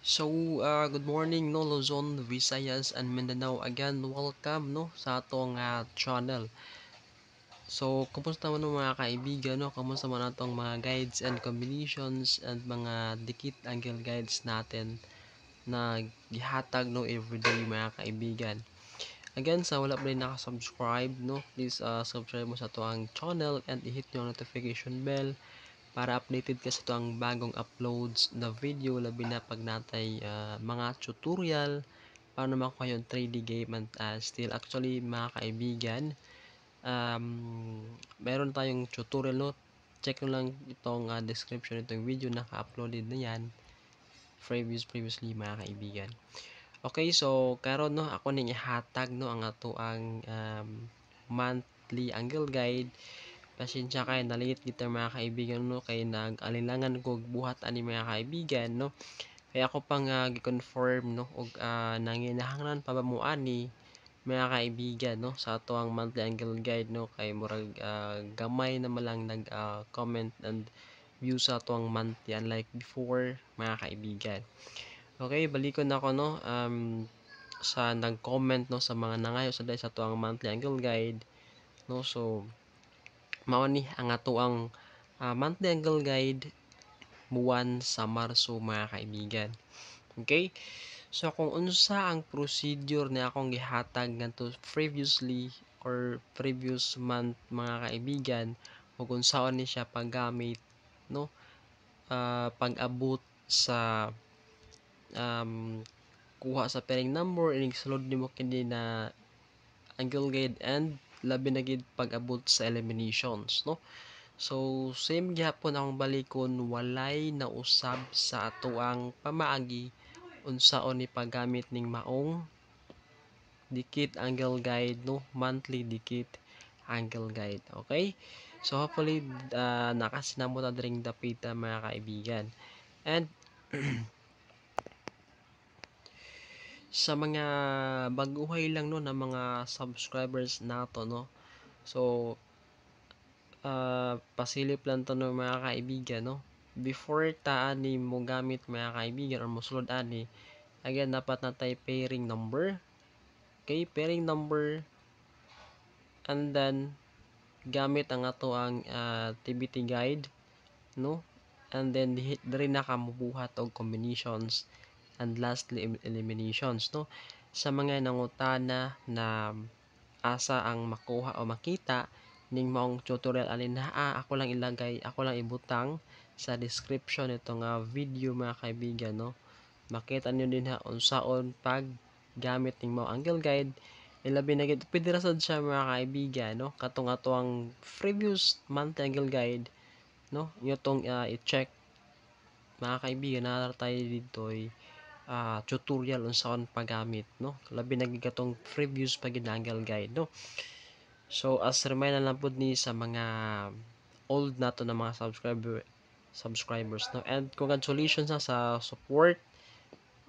So, good morning, no, Luzon, Visayas, and Mindanao. Again, welcome, no, sa atong channel. So, kumusta man, no, mga kaibigan, no? Kumusta man atong mga guides and combinations and mga dikit angle guides natin na gihatag, no, everyday, mga kaibigan. Again, sa wala pa rin nakasubscribe, no, please subscribe mo sa atoang channel and i-hit nyo ang notification bell para updated ka sa atoang bagong uploads na video, labi na pag natay mga tutorial paano makuha yung 3D game and still actually, mga kaibigan, meron tayong tutorial, no? Check nyo lang itong description nitong video, naka-uploaded na yan previously, mga kaibigan. Okay, so karon, no, ako ning ihatag, no, ang atoang monthly angle guide. Pasensya kay na-late kita, mga kaibigan, no, kay nag-alinlangan ko buhat ani, mga kaibigan, no, kaya ako pang gi-confirm, no, og nanginahanglan pa ba mo ani, mga kaibigan, no, sa ato ang monthly angle guide, no, kay murag gamay na malang nag comment and view sa ato ang monthly unlike before, mga kaibigan. Okay, balikon ako, no, sa nag-comment, no, sa mga nangayo sa sa ato ang monthly angle guide, no. So mao ni ang atoang monthly angle guide buwan sa Marso, mga kaibigan. Okay? So kung unsa ang procedure na akong gihatag ngadto previously or previous month, mga kaibigan, ug unsaon ni siya paggamit, no, pag-abot sa kuha sa pairing number, inig sulod nimo kini na angle guide, and labi na gid pag-abot sa eliminations, no. So same gihapon akong balikon, walay nausab sa atoang pamaagi unsaon ni paggamit ning maong dikit angle guide, no, monthly dikit angle guide. Okay, so hopefully nakasinamot na diring dapita, mga kaibigan. And sa mga baguhay lang, no, na mga subscribers nato, no, so pasilip lang to, no, mga kaibigan, no. Before ta ani mo gamit, mga kaibigan, or mosulod ani, again, dapat natay pairing number. Okay, pairing number, and then gamit ang ato ang TBT guide, no, and then diri na ka mobuhat og combinations and lastly eliminations, no. Sa mga nangutana na asa ang makuha o makita ning maong tutorial ani naa, ako lang ilagay, ako lang ibutang sa description nito nga video, mga kaibigan, no. Makita niyo din ha unsaon pag gamit ning maong angle guide. Ilabi na gid pwede ra sad siya, mga kaibigan, no, katong ato ang previous month angle guide, no, inyo tong i-check, mga kaibigan, naa tayo dito ay tutorial unsaon paggamit, no, labi na gid katong previous pa gid na angle guide, no. So as reminder lang pud ni sa mga old nato na mga subscribers, no, and congratulations na sa support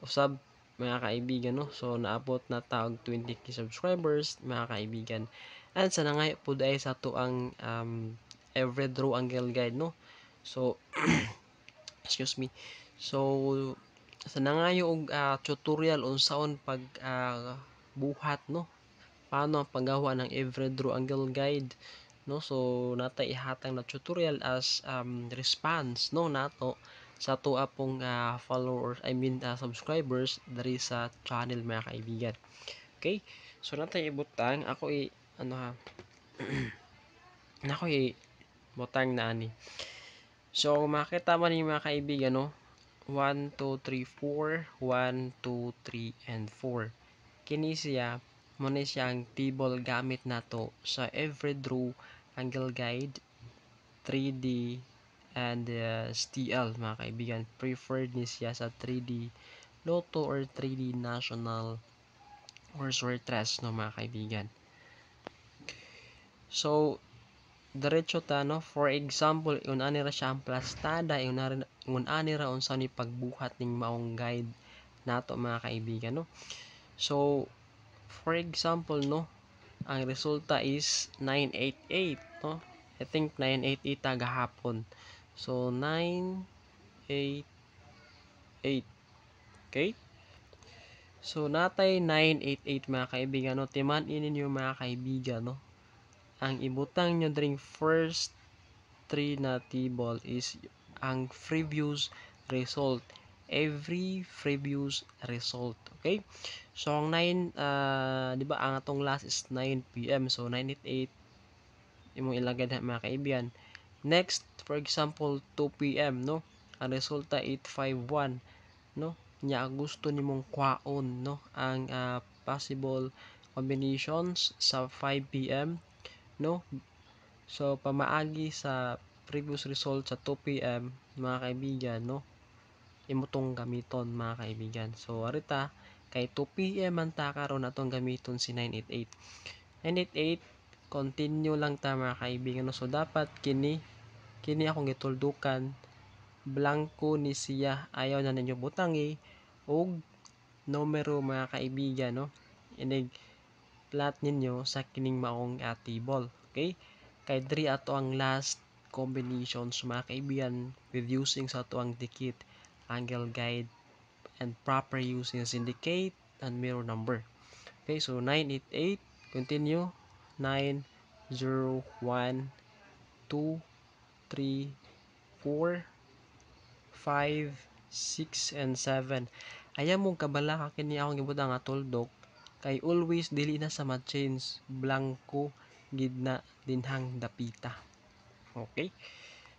usab, mga kaibigan, no. So naabot na ta og 20K subscribers, mga kaibigan, and sa nangay pud ay sa ato ang every draw angle guide, no. So excuse me, so sa nangayo og tutorial unsaon pag buhat, no, paano ang paggawa ng every draw angle guide, no. So natay ihatag na tutorial as response, no, nato sa ato apong followers, I mean subscribers diri sa channel, mga kaibigan. Okay, so natay ibutang ako i ano ha nako i butang na ani. So makita man ni, mga kaibigan, no, 1 2 3 4, 1 2 3 and 4. Kini siya mo ni siya ang table gamit nato sa every draw angle guide 3D and STL, mga kaibigan. Preferred ni siya sa 3D Lotto or 3D National or Sortres, no, mga kaibigan. So diretso ta, no. For example, ingon ani ra siya ang plastada, ingon ani ra unsa ni pagbuhat ning maong guide nato, mga kaibigan, no. So for example, no, ang resulta is 988, no. I think 988 ta gahapon. So 988. Okay? So natay 988, mga kaibigan, no? Timan-i ninyo, mga kaibigan, no? Ang ibutang nyo dring first 3 na table is ang previous result. Every previous result. Okay? So ang 9, di ba ang atong last is 9 PM. So 988 imong ilagay na, mga kaibigan. Next, for example, 2 PM, no? Ang resulta 851, no? Nya gusto nimong kwaon, no, ang possible combinations sa 5 PM, no? So pamaagi sa previous result sa 2 PM, mga kaibigan, no, imo tong gamiton, mga kaibigan. So arita kay 2 PM man ta karon, atong gamiton si 988. 988, continue lang ta, mga kaibigan, no? So dapat kini kini akong gituldukan, blanco ni siya, ayaw na ninyo butangi og numero, mga kaibigan, no? Inig plot ninyo sa kining maong table. Okay, kay diri ato ang last combinations, mga kaibigan, with using sa ato ang dikit angle guide and proper using syndicate and mirror number. Okay, so 988, continue, 9 0 1 2 3 4 5 6 and 7. Ayaw mong kabala ka, kini akong gibutang nga tuldok kay always dili na sa ma-change, blanco gid na dinhang dapita. Okay,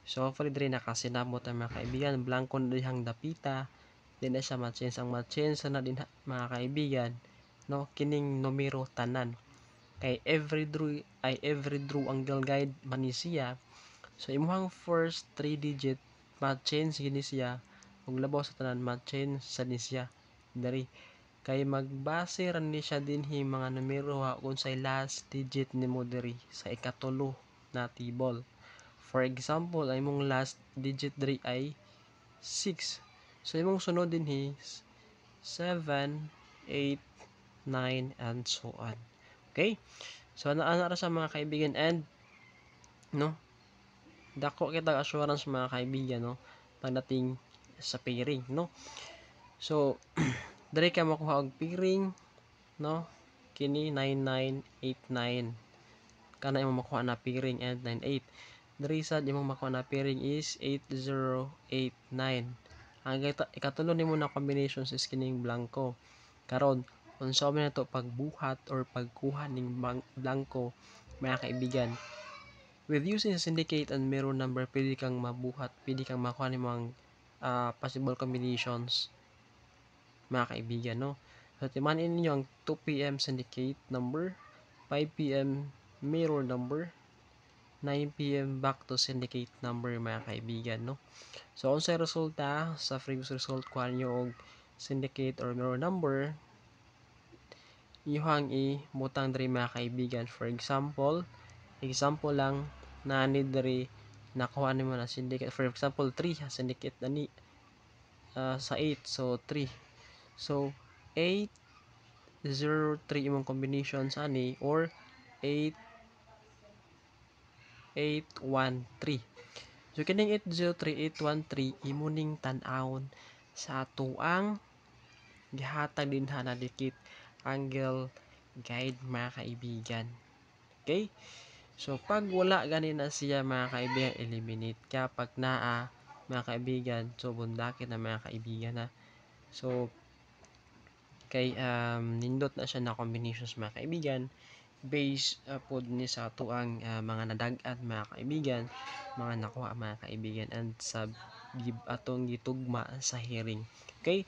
so hopefully diri nakasinabot ang mga kaibigan, blanco na dihang dapita, di na siya ma-change. Ang ma-change na din, mga kaibigan, no, kining numero tanan kay every draw ay every draw angle guide man ni siya. So imuhang first 3 digit ma-change gini siya, ug labaw sa tanan ma-change sa ni siya diri kay magbase ra ni siya dinhi mga numero ha unsay last digit nimo diri sa ikatulo na table. For example, ang imong last digit diri ay 6, so imong sunod dinhi 7, 8, 9 and so on. Okay, so ana ra sa, mga kaibigan, and no, dako kita assurance, mga kaibigan, no, pagdating sa pairing, no? So diri ka makuha og pairing, no? Kini 9989 kana imong makuha na pairing and 98. Diri sad imong makuha na pairing is 8089. Ang ikatulo nimo na combinations is kining blanco. Karon, unsa man nato pagbuhat or pagkuha ning blanco, mga kaibigan? With using syndicate and mirror number, pwede kang mabuhat, pwede kang makuha nimong possible combinations, mga kaibigan, no? So timanin ninyo ang 2 PM syndicate number, 5 PM mirror number, 9 PM back to syndicate number, mga kaibigan, no? So unsay resulta sa previous result, kuha niyo og syndicate or mirror number, iyuhang i-butang diri, mga kaibigan. For example, example lang na ni diri nakuha nimo na syndicate, for example 3 syndicate ani sa 8, so 3, so 8 0 3 imong combinations ani or 8 8 1 3. So kining 803 813 imo ning tan-awon sa atuang gihatag dinha na dikit angle guide, mga kaibigan. Okay, so pag wala gani na siya, mga kaibigan, eliminate ka. Pag naa, mga kaibigan, so bundakit na, mga kaibigan na. So kay nindot na siya na combinations, mga kaibigan, based pod ni sa atuang mga nadag-an, mga kaibigan, mga nakuha, mga kaibigan, and sa atong gitugma sa hearing. Okay,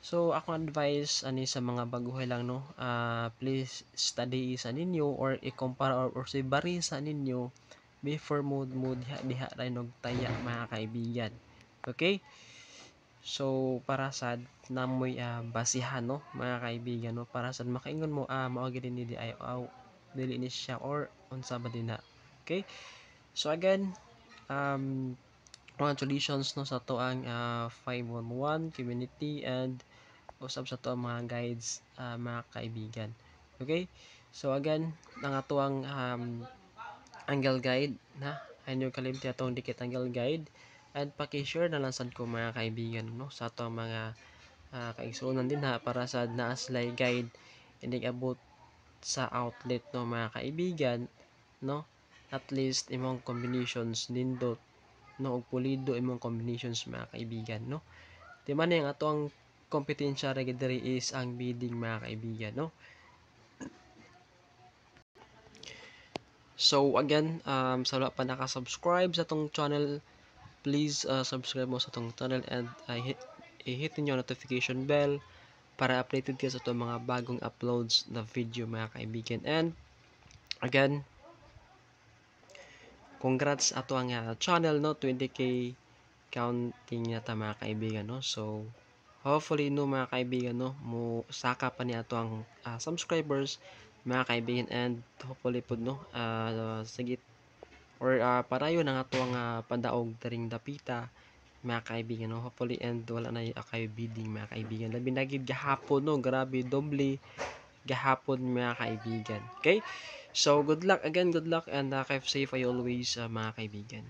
so akong advice ani sa mga baguhay lang, no, please study sa ninyo or i-compare or sibari sa ninyo before mo mo diha diha ra og taya, mga kaibigan. Okay, so para sad namoy basihan, no, mga kaibigan, no, para sad makaingon mo, ah, mao gid ni di ay aw dili ni siya or unsa ba din na. Okay, so again, congratulations, no, sa atoang 511 community and usab sa atoang mga guides, mga kaibigan. Okay, so again, ang atoang angle guide na inyo kalimti, atong dikit angle guide, and paki-share na lang sad ko, mga kaibigan, no, sa atong mga Kaigsuonan din ha para sa naa sila'y guide inig abot sa outlet, no, mga kaibigan, no? At least imong combinations nindot, no, ug pulido imong combinations, mga kaibigan, no? Di man ang ato ang kompetensya ra diri is ang bidding, mga kaibigan, no? So again, sa wala pa naka-subscribe sa atong channel, please subscribe mo sa atong channel and i-hit niyo notification bell para updated ka sa atong mga bagong uploads na video, mga kaibigan. And again, congrats ato ang channel, no, 20K counting na ta, mga kaibigan, no? So hopefully, no, mga kaibigan, no, mo saka pa ni ato ang subscribers, mga kaibigan, and hopefully pud, no, sigit or padayon ang ato ang padaog daring dapita, mga kaibigan, no? Hopefully and wala na kayo bidding, mga kaibigan, labi na gid gahapon, no? Grabe, doble gahapon, mga kaibigan. Okay, so good luck again, good luck and keep safe ay always, mga kaibigan.